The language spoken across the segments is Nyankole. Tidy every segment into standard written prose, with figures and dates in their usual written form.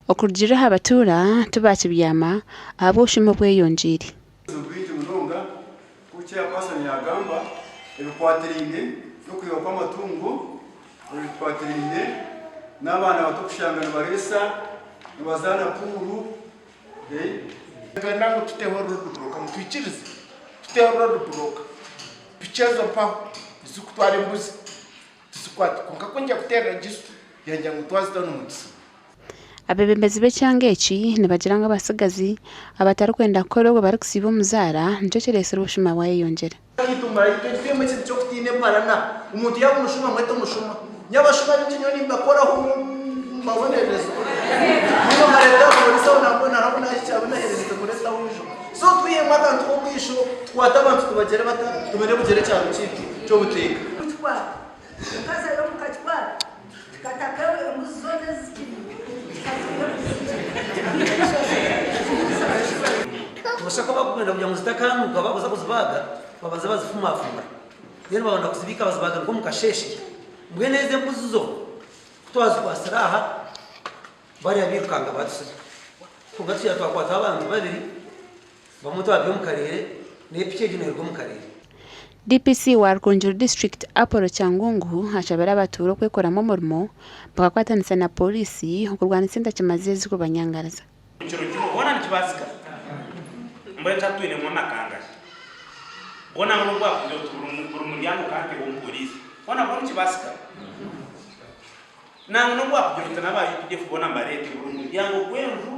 Okurugiirira aha batuura, tibaakibyama ahabw'obushuma obweyongyeire. Obuzibu bwingi munonga, nk'oku Chairperson yaagamba, ebikwatiraine n'okwibwa kw'amatungo, ebikwatiraine n'abaana bato kushanga nibareesa, nibazaana puuru. Nitwenda ngu tuteho road block mutwikirize tuteho road block piki ezo mpaho ezirikutwara embuzi tuzikwate kwonka ku ngyenda kuteerera Gisu yangira ngu twazita n'omugisa. Abeebembezi b'ekyanga eki nibagira ngu abatsigazi abatarikwenda kukora obwo barikusiiba omu zaara nikyo kireetsire obushuma bwayeyongyera. Eitunga ryaitu twihemu ekintu ky'okutiina emparana. Omuntu yaaba omushuma mwete omushuma. Nyowe abashuma baingi nyowe nimbakoraho mbabonerereza. Nyowe nkareeta abapolisi aho nambwenu hariho abu nahikire abu nahererize kureetaho ijo. So twihemu akantu k'obwisho tukwate abantu tubagyere bata tubone kugyera ekyaro kyaitu ky'obuteeka. Kukitwara, tukazayo mukakitwara tukataka embuzi zoona ezikiriire tukazirya Noshusha ku abakwenda kugira ngu zitakanuuka bakuza kuzibaaga babanza bazifumafumura then babona kuzibiika bazibaaga nk'omu kasheeshe. Mbwenu ezi embuzi zo ku twazikwatsire aha bariya bairukanga batusiga. Kwonka tugira twakwataho abantu babiri bamwe twabaiha omu kareere n'epiki egyo neeruga omu kareere. DPC wa Rukungiri District Apollo Kyangungu ashabire abatuura okwekoramu omurimo bakakwatanisa na Pooriisi okurwanisa entakimazi ezirikubanyangaraza. Ekiro kimwe hoona nikibaasika? Mbwenu hati twinemu amakangahi? Hoona ngu n'obu waakugira oti buri muryango ka nteho omupooriisi, hoona bwo nikibaasika? Nangwa n'obu waakugira oti n'aba UPDF boona mbareete, buri muryango gw'enju,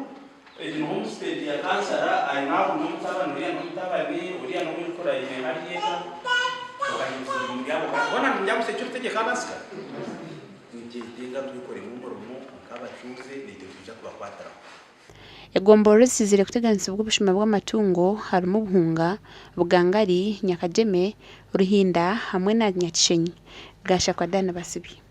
egi ni homestead ya kansara, aine ahu n'omutabani, oriya n'omutabani, oriya n'ow'enkura aine hariya eka, okahimbisa buri muryango kandi hoona niinyija ngu security egyo ekaabaasika? Nibyetenga twekoremu omurimo nk'abacuuze naitwe nitwija kubakwatiraho. Egomborora ezikizire kuteganisibwa obushuma bw'amatungo harimu Buhunga, Bugangari, Nyakagyeme, Ruhinda hamwe na Nyakishenyi. Gashakwa Dan Basibye.